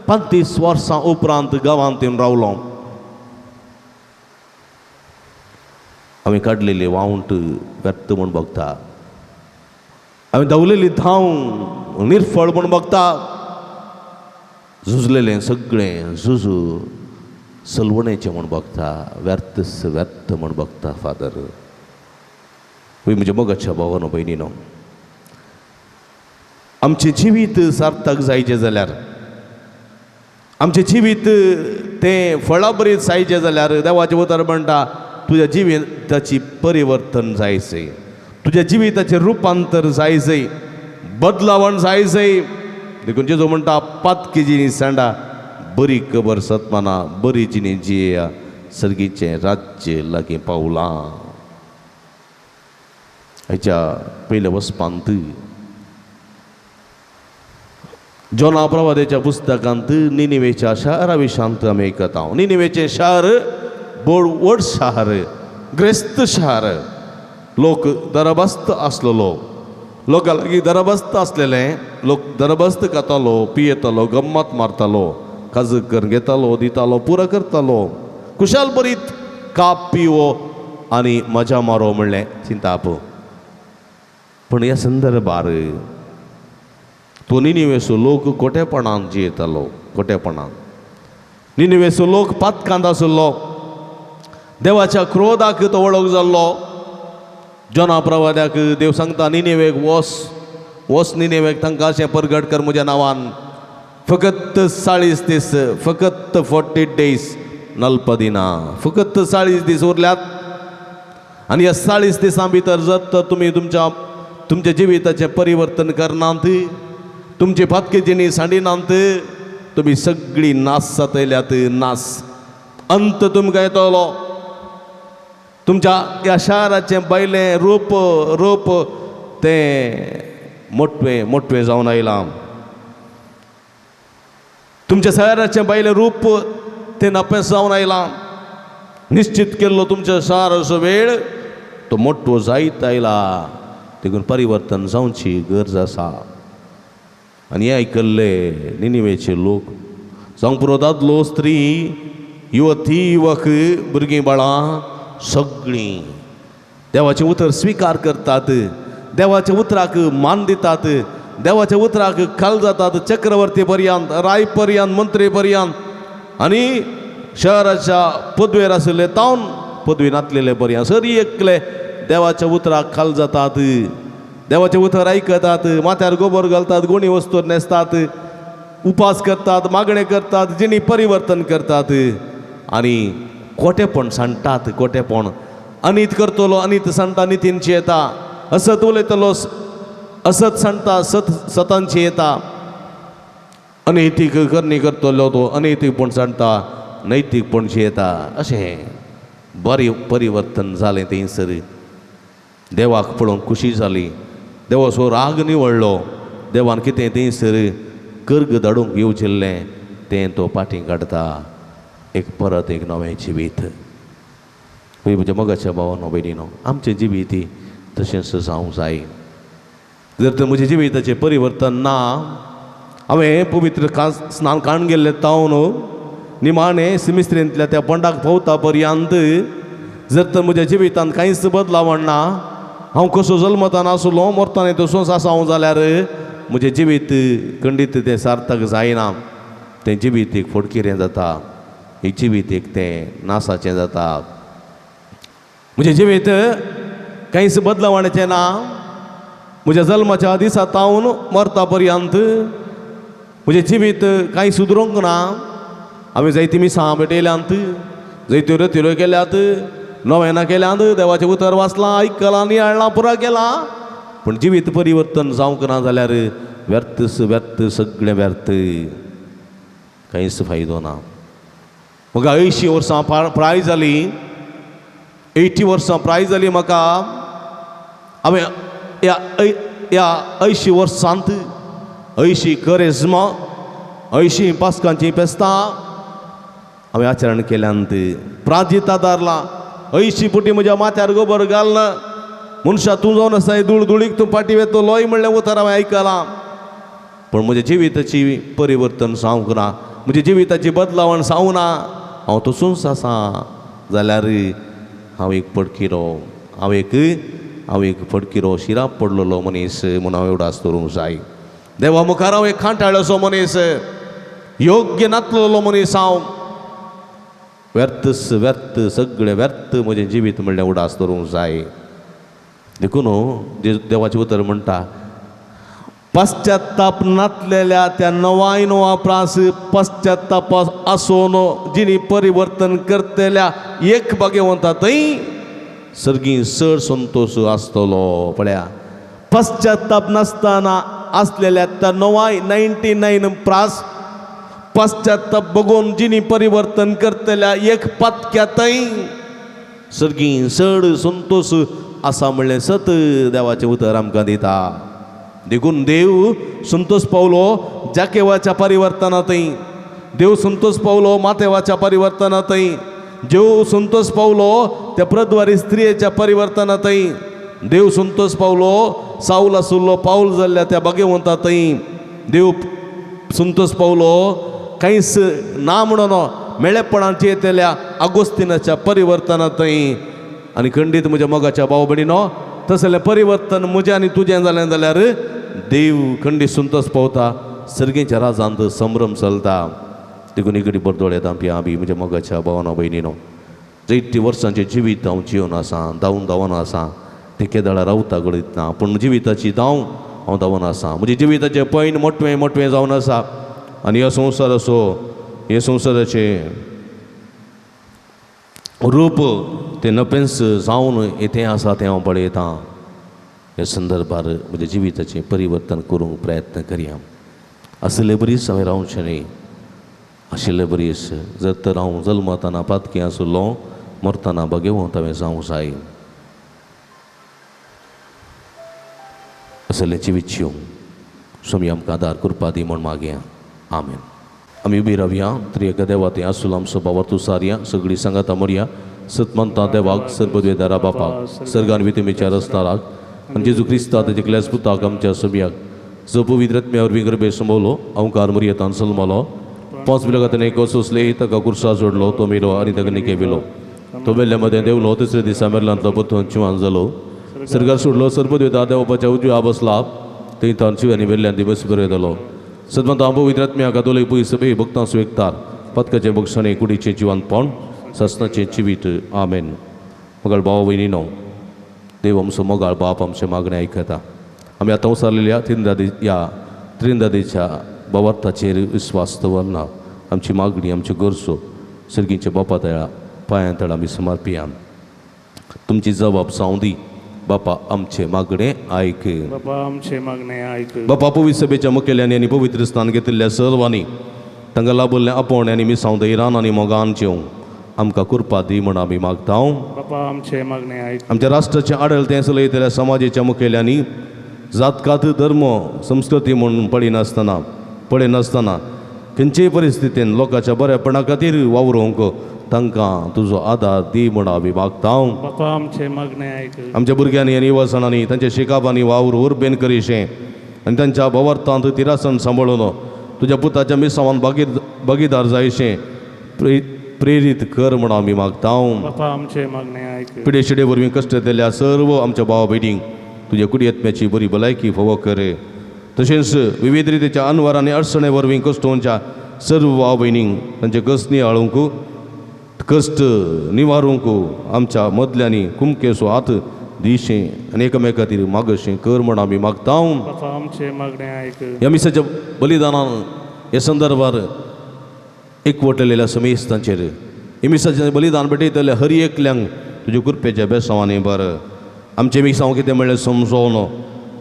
35 वर्सां उपरांत गांवांत येवन रावलो, हांवें काडलेली वावंट व्यर्थ म्हूण भोगता, हांवें धांवलेली धांव निर्फळ म्हूण भोगता, झुजलेलें सगळें झुजू सलवणेचें म्हूण भोगता, व्यर्थ व्यर्थ म्हूण भोगता. फादर वय म्हज्या मोगाच्या भावानो भयणीनो, आमचें जिवीत सार्थक जायचें जाल्यार, आमचें जिवीत तें फळाबरीत जायचें जाल्यार देवाचें उतर म्हणटा तुज्या जिविताची परिवर्तन जायचें, तुज्या जिविताचें रुपांतर जायचें, बदलावण जायचें. देखून जेजू म्हणटा पातकी जिणी सांडा, बरी खबर सतमाना, बरी जिणी जिया, सर्गीचें राज्य लागीं पावलां. हाच्या पयल्या वचपांत जोना प्रवादेच्या पुस्तकांत निनिवेच्या शारा विशांत आमी आयकता. निनिवेचें शार व्हड शार, ग्रेस्त शार, लोक दरबस्त आसलेलो, लोकां लागीं दरबस्त आसलेले, लोक दरबस्त खातालो, पियेतालो, गम्मत मारतालो, काज करून घेतालो, दितालो, पुरो करतालो, कुशाल बरीत काप पिवो आनी मजा मारो म्हणलें चिंताप. पूण ह्या संदर्भार तो निनिवेचो लोक कोटेपणान जियेतालो, कोटेपणान. निनिवेचो लोक पातकांत आशिल्लो, देवाच्या क्रोधाक तो वळख जाल्लो. जोना प्रवाद्याक देव सांगता निनिवेक वस, वस निनिवेक, तांकां अशें परगट कर म्हज्या नांवान, फकत 40 दीस, फकत 40 days नल्पदिना, फकत 40 दीस उरल्यात. आनी ह्या 40 दिसां भितर जर तर तुमी तुमच्या तुमच्या जिविताचें परिवर्तन करनात, तुमची फातकी जिणी सांडिनात, तुमी सगळीं नास जातल्यात, नास, अंत तुमकां येतलो. तुमच्या ह्या शाराचें बायलें रूप रूप तें मोटवें मोटवें जावन आयलां, तुमच्या शाराचें बायलें रूप तें नापेस जावन आयलां. निश्चित केल्लो तुमच्या शाराचो वेळ तो मोटवो जायत आयला, देखून परिवर्तन जावची गरज आसा. आनी हें आयकल्ले निनिवेचे लोक, जावं पुरो दादलो स्त्री, युवती युवक, भुरगीं बाळां सगळीं देवाचें उतर स्विकार करतात, देवाच्या उतराक मान दितात, देवाच्या उतराक खाल जातात, चक्रवर्ती पर्यंत, राय पर्यंत, मंत्री पर्यंत, आनी शहराच्या पदवेर आशिल्ले तावन पदवी नातलेले पर्यंत सरी एकले देवाच्या उतराक खाल जातात, देवाचें उतर आयकतात, माथ्यार गोबर घालतात, गोणी वस्तू न्हेसतात, उपास करतात, मागणें करतात, जिणी परिवर्तन करतात आनी कोटेपण सांडटात. कोटेपण अनीत करतलो अनीत सांडटा, नितीनची येता, असत उलयतलो असत सांडटा, सत सतांची येता, अनैतीक करणी करतलो तो अनैतीकपण सांडटा, नैतीकपणची येता. अशें बरें परिवर्तन जालें थंयसर. देवाक पळोवन खुशी जाली. देवाचो राग निवळ्ळो. देवान कितें थंयसर कर्ग धाडूंक येवजिल्लें तें तो पाटी काडटा. एक परत एक नवें जिवीत. म्हज्या मोगाच्या भावानो भयणीनो, आमचें जिवीत तशेंच जावंक जाय. जर तर म्हज्या जिविताचें परिवर्तन ना, हांवें पवित्र स्नान काडून गेल्लें तावन निमाणें सिमिस्त्रींतल्या त्या पंडाक पावता पर्यंत जर तर म्हज्या जिवितांत कांयच बदलावण ना, हांव कसो जल्मताना आसलो मरताना तसोच आसा हांव जाल्यार म्हजें जिवीत खंडीत तें सार्थक जायना. तें जिवीत एक फोडकिरें जाता, एक जिवीत एक तें नासाचें जाता. म्हजें जिवीत कांयच बदलावण्याचें ना. म्हज्या जल्माच्या दिसा तावन मरता पर्यंत म्हजें जिवीत कांय सुदरूंक ना. हांवें जायतीं मिसां भेटयल्यांत, जायत्यो रतिरो केल्यात, नवेनां केल्यांत, देवाचें उतर वाचलां, आयकलां, नियाळ्ळां, पुरा केलां, पूण जिवीत परिवर्तन जावंक ना जाल्यार व्यर्थ व्यर्थ सगळें व्यर्थ, कांयच फायदो ना. म्हाका 80 वर्सां प्राय जाली, 80 वर्सां प्राय जाली म्हाका. हांवें ह्या 80 वर्सांत 80 करेज्मा, 80 पास्कांचीं फेस्तां हांवें आचरण केल्यांत. प्राजित आदारलां, 80 पुटी म्हज्या माथ्यार गोबर घालना. मनशा तूं जावन आसा धूळ धुळीक तूं फाटीं वेतलोय म्हणलें उतर हांवें आयकलां, पूण म्हज्या जिविताची परिवर्तन जावंक ना, म्हज्या जिविताची बदलावण जावंक ना. हांव तसोच आसा जाल्यार हांव एक पडकिरो, हांव एक फडकिरो, शिराप पडलेलो मनीस म्हूण हांव उडास दवरूंक जाय. देवा मुखार हांव एक खांटाळ्याचो मनीस, योग्य नातलेलो मनीस हांव. व्यर्थ व्यर्थ सगळें व्यर्थ म्हजें जिवीत म्हणलें उडास दवरूंक जाय. देखून देवाचें उतर म्हणटा, पश्चाताप नातलेल्या त्या नवाय नवा प्रास पश्चाताप आसून जिणी परिवर्तन करतल्या एक भाग्यवंता थंय सर्गी चड संतोश आसतलो. पळया, पश्चाताप नासतना आसलेल्या त्या नवाय 99 प्रास पश्चाताप बगोवन जिणी परिवर्तन करतल्या एक पातक्या थंय सर्गी चड संतोश आसा म्हणलें सत देवाचें उतर आमकां दिता. देखून देव संतोष पावलो जाकेवाच्या परिवर्तनांतय, देव संतोष पावलो मातेवाच्या परिवर्तनांतय, देव संतोष पावलो त्या प्रद्वारी स्त्रियेच्या परिवर्तनांतय, देव संतोष पावलो सावल आसुल्लो पावल जाल्ल्या त्या भाग्यवंतांतय, देव संतोष पावलो कांयच ना म्हणून मेळेपणांत येतल्या आगोस्तिनाच्या परिवर्तनांतय. आनी खंडीत म्हज्या मोगाच्या भाव भयणीनो, तसलें परिवर्तन म्हजें आनी तुजें जालें जाल्यार देव खंडीत संतोष पावता, सर्गेच्या राजांत संभ्रम चलता. देखून इकडे बरदोळ येता आमी म्हज्या मोगाच्या भावानो भयणीनो, जायतीं वर्सांचें जिवीत हांव जिवन आसा, धांवन धांवन आसा, ते केदळा रावता घडयत ना, पूण जिविताची धांव हांव धांवन आसा. म्हज्या जिविताचें पैन मोटवें मोटवें जावन आसा आनी हो संवसार असो, हे संवसाराचें रूप तें नपेंस जावन येतें आसा तें हांव पळयतां. ह्या संदर्भार म्हज्या जिविताचें परिवर्तन करूंक प्रयत्न करया. आशिल्ले बरीच हांवें रावचें न्ही, आशिल्ले बरीच जर तर हांव जल्मताना पातकी आशिल्लो, मरतना भाग्यवंत हांवें जावंक जाय. असलें जिवीत जिवंक स्वामी आमकां आदार करपा दी म्हूण मागया. आमेन. आमी उबी रावया. त्रिएका देवा तें आसूल आमचो बाबा तूं सारया सगळीं सांगाता मरया. सतमंता देवाक सर्वद्वेदारा बापाक सर्गान वितमीच्या रस्ताराक आनी जेजू क्रिस्ता ताच्या क्लेस पुताक आमच्या सभ्याक जो पवित्र आत्म्या वरवीं गर्भे संभवलो अवकार मरियतान सल्मलो 5 बिलगातान कोसोसले ताका कुर्सा जोडलो तो मेलो आनी ताका निके विलो तो मेल्ल्या मदें देवलो तिसऱ्या दिसा मेरलांतलो परतून जिवान जालो सर्गार सोडलो सर्वद्वेदा देवपाच्या उजव्या बसला थंय तान शिव्यांनी मेल्ल्यान दिवस बरो जालो. सदमंत पवित्र आत्म्या कादोले पयस सभे भक्तां स्वेकतार पदकाचें बक्षणें कुडीचें जिवानपण ससनाचें जिवीत. आमेन. मोगाळ भाव भयणीनो, देव आमचो मोगाळ बाप आमचें मागणें आयकता. आमी आतां उसारलेल्या ह्या त्रिंदादीच्या भावार्थाचेर विस्वास दवरना. आमची मागणी आमच्यो गरजो सर्गीच्या बापा तळा पांयां तळा आमी समर्पिया. तुमची जबाब जावं दी बापा आमचें मागणें आयक. बापा आमचें मागणें आयक. बापा पवित्र सभेच्या मुखेल्यांनी आनी पवित्र स्थान घेतिल्ल्या सर्वांनी तांकां लाभल्लें आपोवणें आनी मिसांव दैरान आनी मोगान जेवंक आमकां कृपा दी म्हूण आमी मागता. बापा आमचें मागणें आयक. आमच्या राष्ट्राचें आडळतें चलयतल्या समाजाच्या मुखेल्यांनी जात कात धर्म संस्कृती म्हूण पळयनासतना पळयनासतना खंयचेय परिस्थितीन लोकांच्या बऱ्यापणा खातीर वावरूंक तांकां तुजो आदार दी म्हूण आमी मागता. बापा आमचें मागणें आयक. आमच्या भुरग्यांनी आनी युवासणांनी तांच्या शिकापांनी वावर उर्बेन करीशें आनी तांच्या भवार्थांत तिरासन सांबाळून तुज्या पुताच्या मिसावान भागीदार जायशें प्रेरीत कर म्हूण आमी मागता. बापा आमचें मागणें आयक. पिडेशिडे वरवीं कश्ट दिल्या सर्व आमच्या भावा भयणींक तुज्या कुडयेत्म्याची बरी भलायकी फावो कर. तशेंच विविध रितीच्या अनवर आनी अडचणे वरवीं कश्टोवच्या सर्व भाव भयणींक तांचे कश्ट नियाळूंक कश्ट निवारूंक आमच्या मदल्यांनी कुमकेचो हात दिशें आनी एकामेका खातीर मागशें कर म्हूण आमी मागता. बापा आमचें मागणें आयक. ह्या मिसाच्या बलिदानान हे संदर्भार एकवटलेल्या समेस्तांचेर हे मिसाचें बलिदान भेटयतले हर एकल्यांक तुज्या कृपेच्या बेसांवांनी बरं आमचें मिसांव कितें म्हणलें समजोवन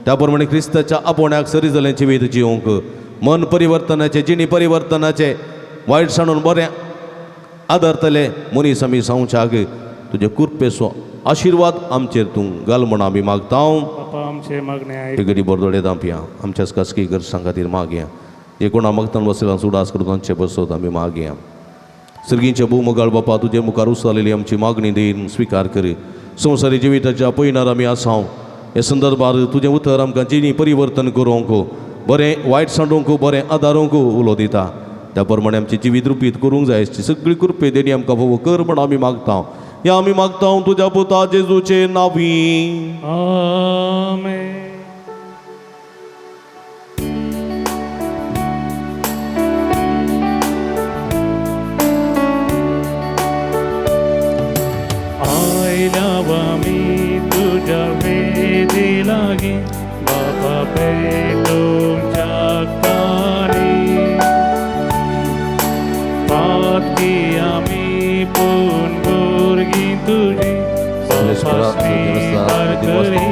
त्या प्रमाणे क्रिस्ताच्या आपोवण्याक सरी जालें जिवीत जिवंक मन परिवर्तनाचें जिणी परिवर्तनाचें वायट सांडून बरें आदारतले मनीस आमी सांगच्याक तुजे कृपेचो आशिर्वाद आमचेर तूं घाल म्हूण आमी मागता. बापा आमचें मागणें आयक. हे गरीब बरदोडे दांपया आमच्याच खासगी गरजां खातीर मागया जे कोणा मागतान बसयला सुडास करून तांचे बसत आमी मागया. सर्गींचे भूमगाळ बापा तुजे मुखार उसालेली आमची मागणी देईन स्विकार कर. संवसारी जिविताच्या पयणार आमी आसा हे संदर्भार तुजें उतर आमकां जिणी परिवर्तन करूंक बरें वायट सांडूंक बरें आदारूंक उलो दिता त्या प्रमाणे आमचें जिवीत रुपीत करूंक जाय सगळी कृपे देणी आमकां फावो कर म्हण आमी मागता. ह्या आमी मागता तुज्या पुता जेजूचे नांवी. आमेन. आयल्या मी तुज्या वेदी लागीं बाबा पेटोवच्या कानी पातकी आमी पूण भुरगीं तुजी स्वीकार करी.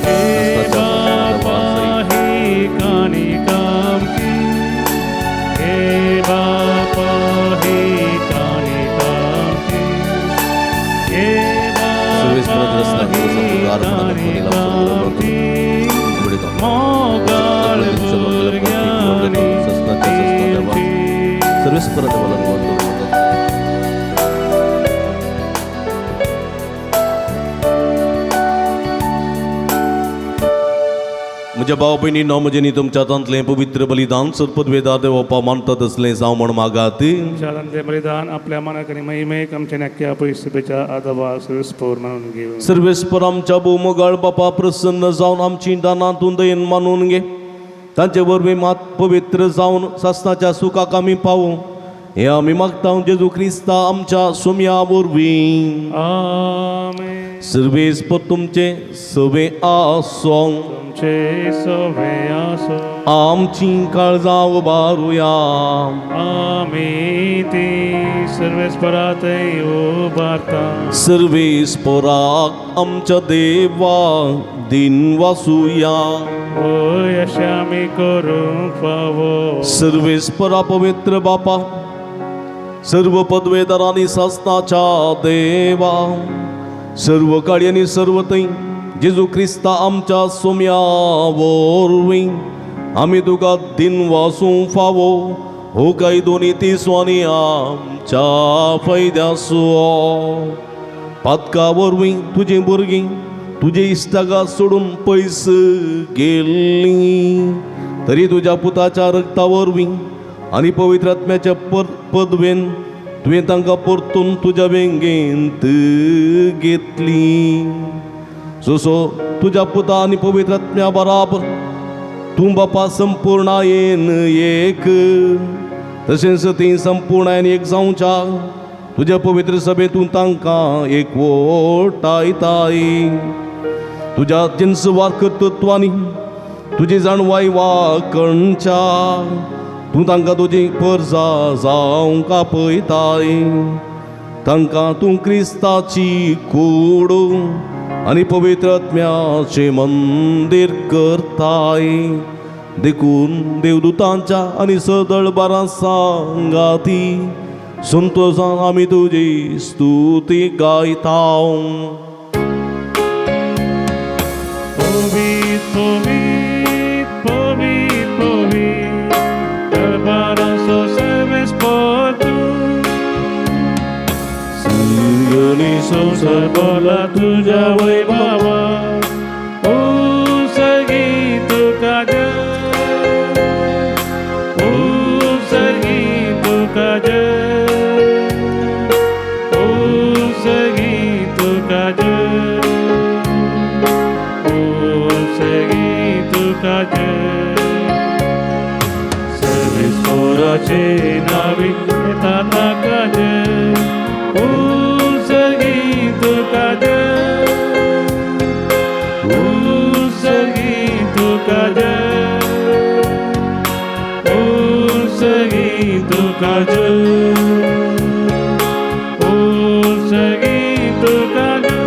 हे बाबा ही काणी कामची हे बाबा ही काणी कामची हे बाबा ही काणी कामची मोगाळ भुरग्यांनी दिवची. म्हज्या भाव भयणीनो म्हजें तुमच्या हातांतलें पवित्र बलिदान सरपदवेदार देवपा मानतात असलें जावं म्हण मागात. शाळांतलें बलिदान आपल्या मनाक आनी महिमेक आमच्या नक्क्या पयसुपेच्या आदोबा सर्वेस्पोर मानून घेवं. सर्वेस्पर आमच्या भोवमोगाळ बापा प्रसन्न जावन आमची दानां तूं दयेन मानून घे तांचे वरवीं मात पवित्र जावन सासणाच्या सुखाक आमी पावूं हें आमी मागता जेजू क्रिस्ता आमच्या सोम्या वरवीं. आमेन. सर्वेस्पर तुमचे सवे आसों तुमचे सवे आसो. आमची काळजां उबारुया. आमी ती सर्वेस्परातय उबारता. सर्वेस्पराक आमच्या देवा दिन वासुया. होय अशें आमी करूंक फावो. सर्वेस्परा पवित्र बापा सर्व पदवेदारांनी सासनाच्या देवा सर्व काळी आनी सर्व थंय जेजू क्रिस्ता आमच्या सोम्या वरवीं आमी तुका दिन वासूंक फावो हो कायदो नी तिसवानी आमच्या फायद्याचो. पातका वरवीं तुजीं भुरगीं तुजे इश्टागात सोडून पयस गेल्लीं तरी तुज्या पुताच्या रक्ता वरवीं आनी पवित्र आत्म्याच्या पदवेन तुवें तांकां परतून तुज्या वेंगेंत घेतली. जसो तुज्या पुता आनी पवित्र आत्म्या बराबर तूं बापा संपूर्णायेन एक तशेंच ती संपूर्णायेन एक जावच्या तुज्या पवित्र सभेतून तांकां एकवटायताय. तुज्या जिन्सवार कर्तृत्वांनी तुजी जाणवाय वाकणच्या तूं तांकां तुजी परजा जावंक आपयताय. तांकां तूं क्रिस्ताची कूड आनी पवित्र आत्म्याचें मंदीर करताय. देखून देवदूतांच्या आनी सदळबारां सांगाती संतोशान आमी तुजी स्तुती गायता. पवीत पवीत पवीत पवीत दरबाराचो सर्वेस्पर तूं सियोनी संवसार भरला तुज्या वैभवा उत्सर्गी तुका जय उत्सर्गी तुका जय उत्सर्गी तुका जय उत्सर्गी तुका जय सर्वेस्पराचे नावे येता ताका जय उत्सर्गी तुका जय उत्सर्गी तुका जय उत्सर्गी तुका जय उत्सर्गी तुका जय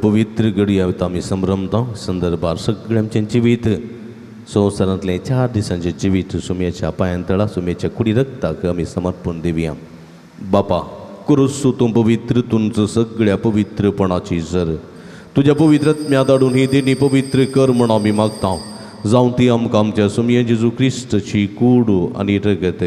पवित्र घडी आमी संभ्रमता संदर्भार सगळें आमचें जिवीत संवसारांतलें चार दिसांचें जिवीत सुमयेच्या पांयान तळा सुमयेच्या कुडी रक्ताक आमी समर्पण दिवया. बापा कुरुसू तूं पवित्र तुमचो सगळ्या पवित्रपणाची जर तुज्या पवित्रत्म्या धाडून ही देणी पवित्र कर म्हण आमी मागता जावं ती आमकां आमच्या सुमये जेजू क्रिस्ताची कूड आनी रगत.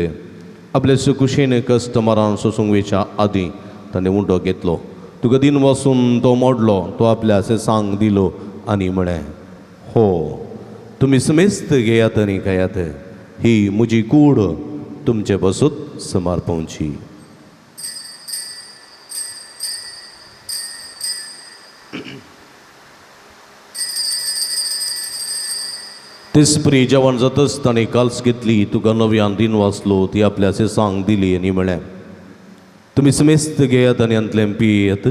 आपल्या सुकुशेन कस्टमरान सोसूंक वेच्या आदीं ताणें उंडो घेतलो तुका दिन वसून तो मोडलो तो आपल्या सांग दिलो आनी म्हळें हो तुमी समेस्त घेयात आनी खायात ही म्हजी कूड तुमचे बसूत समर्पवची. तेचपरी जेवण जातच ताणें काल्स घेतली तुका नव्यान दिन वाचलो ती आपल्या सांग दिली आनी म्हळें तुमी समेस्त घेयात आनी हांतलें पियेत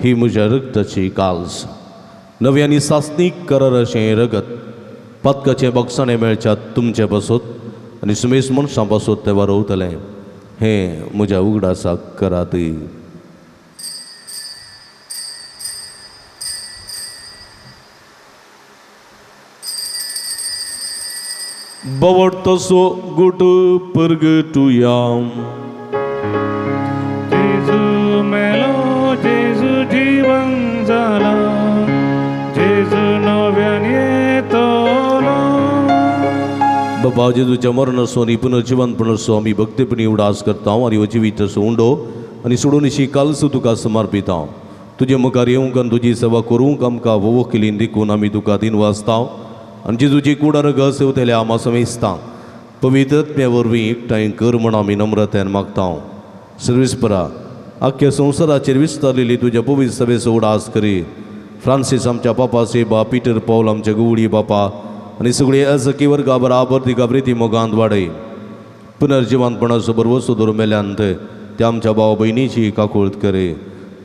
ही म्हज्या रगताची काल्स नवी आनी सासणीक करार अशें रगत पातकाचें बक्षाणें मेळच्यात तुमचे पासत आनी सुमेस मनशां पासत तें वारोवतलें हें म्हज्या उगडासाक करात. बवडतसो गुट परगटुया. जेजू मेलो जेजू जीवन जाला जेजू नव्यान येतलो. बाबा जेजूच्या मरणाचो आनी पुनर्जिवनपणाचो आमी भक्तीपणी उडास करता आनी हो जिवीत असो उंडो आनी सोडून कालसो तुका समर्पिता. तुजे मुखार येवंक आनी तुजी सेवा करूंक आमकां वोवो केली देखून आमी तुका दिन वाचता आनी जेजूची कूड रगस येवतल्या आमा समेस्ता पवित्रत्म्या वरवीं एकठांय कर म्हण आमी नम्रतायेन मागता. सर्विसपरा आख्ख्या संवसाराचेर विस्तारलेली तुज्या पवित्र सभेचो उडास करी. फ्रांसीस आमच्या पापा सेबा पिटर पावल आमच्या गुवडी बापा आनी सगळे अजकी वर्गा बराबर तिका प्रिती मोगांत वाडय. पुनर्जिवंतपणाचो बरवसो धरून मेल्यांत त्या आमच्या भाव भयणीची काकूळत करे.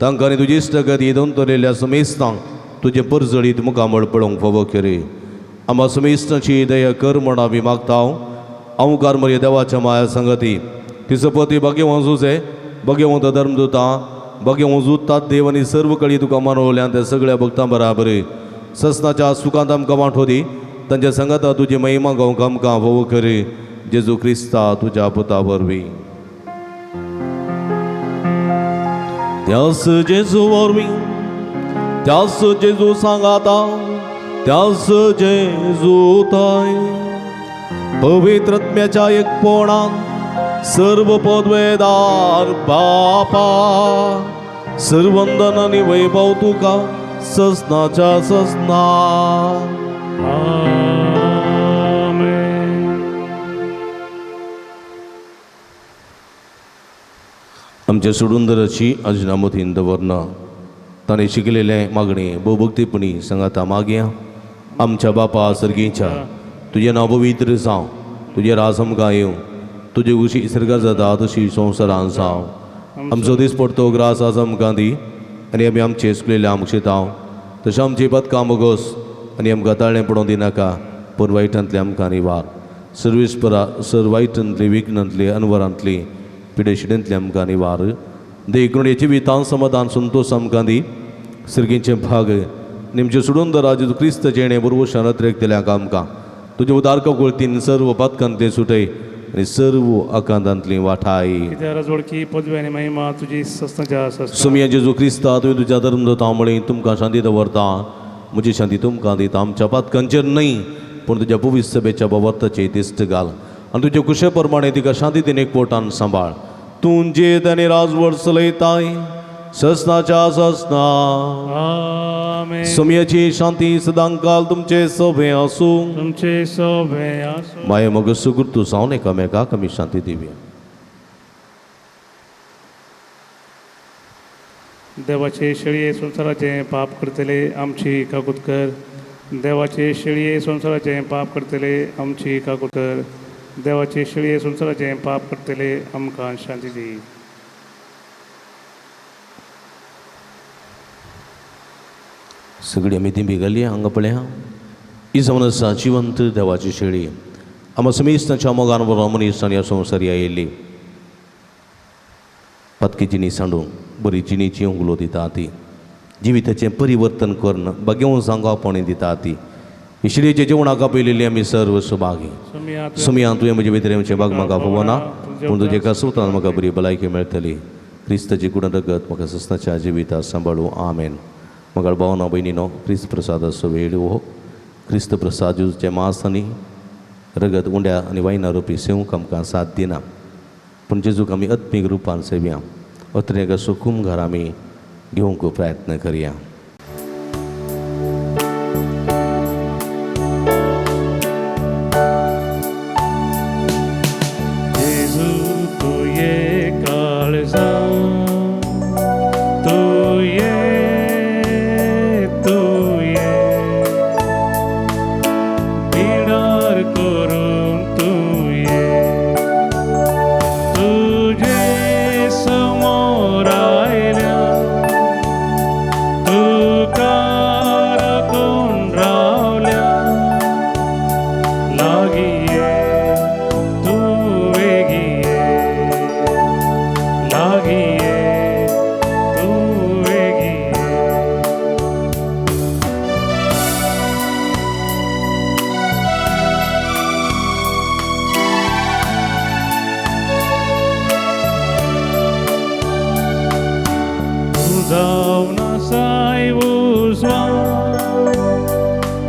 तांकां आनी तुजी इश्टगती दोन समेस्तांक तुजें परजळीत मुखामळ पळोवंक फावो करे. आमा समेस्तांची दया कर म्हण आमी मागता. अवकार मरे देवाच्या माया संगती तिचो पती भाग्यवंत जुजे भाग्यवंत धर्मदुता भाग्यवंत जुतात देव आनी सर्व कळी तुका मानवल्यान त्या सगळ्या भक्तां बराबर ससनाच्या सुखांत आमकां वांटो दी. तांच्या संगता तुजी महिमा गावंक आमकां भोव करे. जेजू क्रिस्ता तुज्या पुता वरवीं. त्यास जेजू वरवीं त्यास जेजू सांगाता त्यास जेजू ताय पवित्रत्म्याच्या एकपणान सर्व पदवेदार बापा सर्वंदन आनी वैभव तुका ससनाच्या ससना. आमेन. आमच्या सोडुंदराची अजनामतीन दवरना ताणें शिकलेलें मागणें भोवभक्तीपणी सांगाता मागया. आमच्या बापा सर्गीच्या तुजें नांव पवित्र जावं तुजें राज आमकां येवं तुजे कुशी सर्गार जाता तशी संवसारान जावं. आमचो दीस पडतो ग्रास आज आमकां दी आनी आमी आमचे चुकलेले आमकां शिताव तशें आमची पदकां मोगोस आनी आमकां ताळें पडोवंक दिनाका पूण वायटांतलें आमकां निवार. सर्वीस परा सर वायटांतली विघ्नांतली अनवरांतली पिडेशिडेंतली आमकां निवार. देखून जिवितान समाधान संतोश आमकां दी. सर्गींचे भाग निमचे सोडून दर जेजू क्रिस्त जेणे बरोबर रत्रेक दिल्या आमकां तुजे उदार कवळतीन सर्व पातकांतले सुटय आनी सर्व आकांतांतली वाठाय. कित्याक राजवडकी पदवी आनी महिमा तुजी सस्नाच्या सस्ना. सोमया जेजू क्रिस्ता, तुवें तुज्या धर्मदूतां म्हळें, तुमकां शांती दवरता, म्हजी शांती तुमकां दिता. आमच्या पातकांचेर न्हय पूण तुज्या पवित्र सभेच्या भावार्थाचेर दिश्ट घाल आनी तुजे कुशे प्रमाणे तिका शांतीतेन एकवटान सांबाळ. तूं जेत आनी राजवट चलयताय ससनाच्या ससना. आमेन. सोमयाची शांती सदांकाल तुमचे सोबे आसूं. तुमचे सोबे आसूं. माये मग सुगुर्तू जावन एकामेकाक आमी शांती दिवया. देवाचे शेळये संवसाराचें पाप करतले आमची काकूत कर. देवाचे शेळये संवसाराचें पाप करतले आमची काकूत कर. देवाचे शेळये संवसाराचें पाप करतले आमकां शांती दी. सगळी आमी ती भिगली हांगा पळया ही जावन आसा जिवंत देवाची शेळी. आमा समेस्तांच्या मोगान बरो मनीस आनी ह्या संवसारी आयिल्ली पातकी जिणी सांडून बरी जिणेची उगलो दिता ती जिविताचें परिवर्तन करून बागेवन सांगावपणी दिता ती. ही शेळयेच्या जेवणाक आपयलेली आमी सर्व सुभागी. सोमया सोमया तुवें म्हजे भितर येवचें बाग म्हाका पळोवना पूण तुजे कसवतान म्हाका बरी भलायकी मेळटली. क्रिस्ताची कुडन रगत म्हाका सस्नाच्या जिविता सांबाळू. आमेन. मगाळ भावना भयणीनो, क्रिस्त प्रसादाचो वेळ हो. क्रिस्त प्रसाद जेजूचें मांस आनी रगत उंड्या आनी वायना रुपी सेवंक आमकां साथ दिना पूण जेजूक आमी आत्मीक रुपान सेवया. अत्रेक सुकूम घर आमी घेवंक प्रयत्न करया. जेजू तुये काळजा तुये तुये बिडार करून तुये तुजे समोर आयल्या तुका राखून रावल्या लागीं ये तूं वेगीं ये लागीं ये तूं वेगीं ये. तूं जावन आसाय उजवाड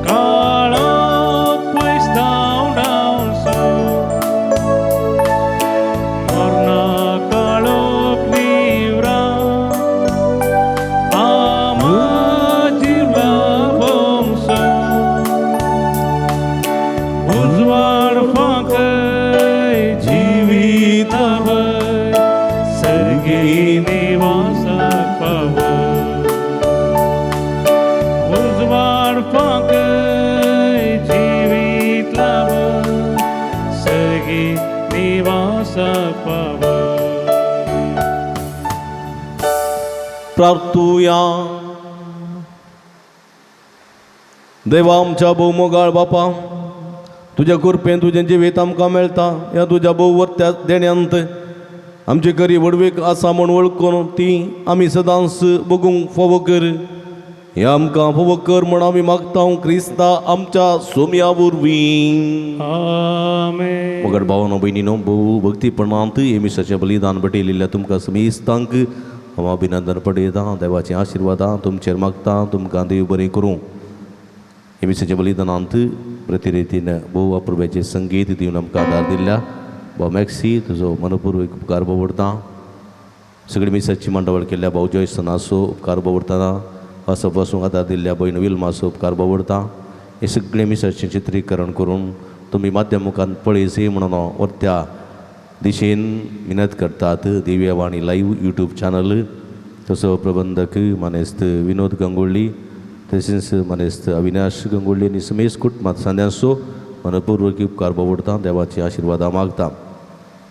काळोख पयस धांवडावचो मरणा काळोख निवरा आमा जिवला भोंवसो उजवाड फांकय जिवितावय सर्गी निवासाक पावो. उजवाड फांकय जिवीत लावय सर्गी निवासाक पावो. प्रार्थुया. देवा आमच्या भोवमोगाळ बापा, तुज्या कृपेन तुजें जिवीत आमकां मेळटा. ह्या तुज्या भोववर्त्या देण्यांत आमची खरी व्हडवीक आसा म्हूण वळखून ती आमी सदांच बगूंक फावो कर. हे आमकां फावो कर म्हूण आमी मागता क्रिस्ता आमच्या सोम्या वरवीं. आमेन. मगर भावानो भयणीनो, भोव भक्तीपणांत हे मिसाचें बलिदान भेटयलेल्या तुमकां समेस्तांक हांव अभिनंदन पडयतां. देवाचें आशिर्वादां तुमचेर मागता. तुमकां देव बरें करूं. हे मिसाच्या बलिदानांत प्रतिरितीन भोव अपुरबायेचें संगीत दिवन आमकां आदार दिल्ल्या भाव मॅक्सी तुजो मनपूर्वक उपकार बावडता. सगळी मिसाची मांडावळ केल्ल्या भाव जॉयसनाचो उपकार बावडतना असो बसूंक आदार दिल्ल्या भयण विल्माचो उपकार बावडता. हे सगळें मिसाचें चित्रीकरण करून तुमी माध्यम मुखार पळयसी म्हणून वरत्या दिशेन मिनत करतात. दिव्यवाणी लायव्ह यूट्यूब चॅनल तसो प्रबंधक मानेस्त विनोद गंगोळ्ळी तशेंच मानेस्त अविनाश गंगोळ्ळी आनी समेश कुटुंबात सांद्यांचो मनपूर्वक उपकार बावडता. देवाची आशिर्वादां मागता.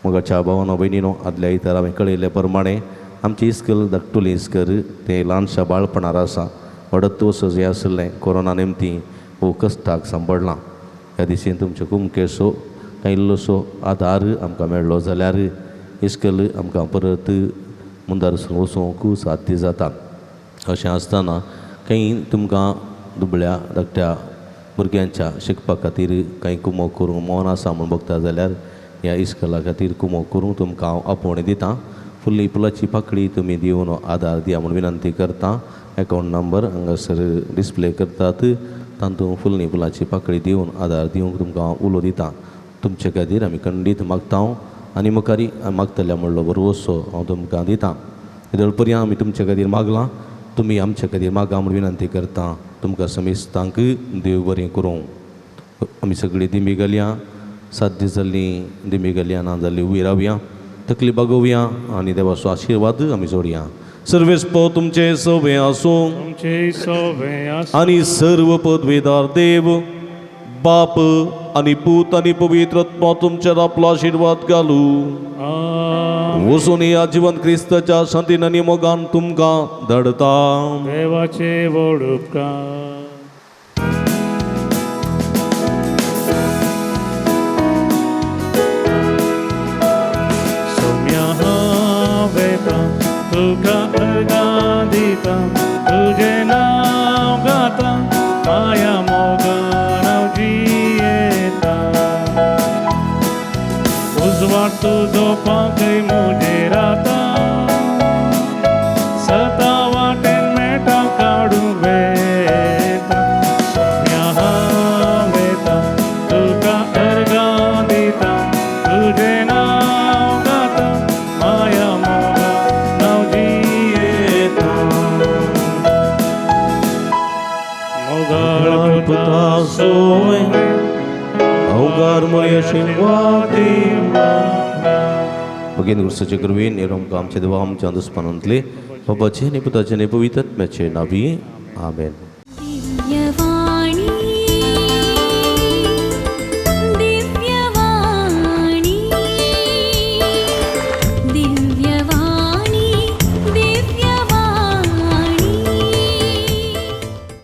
मगाच्या भावानो भयणीनो, आदल्या आयतारा हांवें कळयल्ले प्रमाणे आमची इस्कल धाकटुली इस्कर तें ल्हानशा बाळपणार आसा. वाडत वचत हें आशिल्लें कोरोना निमती हो कश्टाक सांपडलां. ह्या दिशेन तुमच्यो कुमकेचो कांय इल्लोसो आदार आमकां मेळ्ळो जाल्यार इस्कल आमकां परत मुंदार वचूंक साध्य जाता. अशें आसतना कांय तुमकां दुबळ्या धाकट्या भुरग्यांच्या शिकपा खातीर कांय कुमक करूंक मन आसा म्हूण बगता जाल्यार ह्या इस्कॉला खातीर कुमोक करूंक तुमकां हांव आपोवणें दितां. फुडली फुलाची पाकळी तुमी दिवन आदार दिया म्हूण विनंती करता. एकावंट नंबर हांगासर डिस्प्ले करतात, तातूंत फुलनी फुलाची पाकळी दिवन आदार दिवंक तुमकां हांव उलो दितां. तुमचे खातीर आमी खंडीत मागता आनी मुखारी मागतल्या म्हणलो भरवसो हांव तुमकां दितां. येदोळ आमी तुमचे खातीर मागलां, तुमी आमचे खातीर मागा म्हूण विनंती करता. तुमकां समेस्तांक देव बरें करूं. आमी सगळीं दिंबी घालया, 7 दीस जाल्लीं दिंबी घालया, ना जाल्ली उबी रावया, तकली बागोवया आनी देवाचो आशिर्वाद आमी जोडया. सर्वेस्पो तुमचे सवे आसूं आनी सर्व पदवेदार देव बाप आनी पूत आनी पवित्र आत्मा तुमचेर आपलो आशिर्वाद घालू. वचून ह्या जिवन क्रिस्ताच्या शांतीन आनी मोगान तुमकां धाडता. देवाचे व्हड उपकार. सोम्या हांव वेता तुका अर्गां दिता, तुजें नांव गाता, माया मोगान हांव जियेता. उजवाड तुजो पांकय म्हजेर आता, सता वाटेन मेटा काडूंक वेता. सोम्या हांव वेता तुका अर्गां दिता, तुजें नांव गाता, माया मोगान हांव जियेता. मोगाळ पुता सोय अवगार मळे आशिर्वाद. भगीन गुरुसाचे कृपेन निरंक आमच्या देवा आमच्या दुस्मानांतले बाबाचे आनी पुताचे आनी पवित्र आत्म्याचे नावी आमेन. दिव्यवाणी.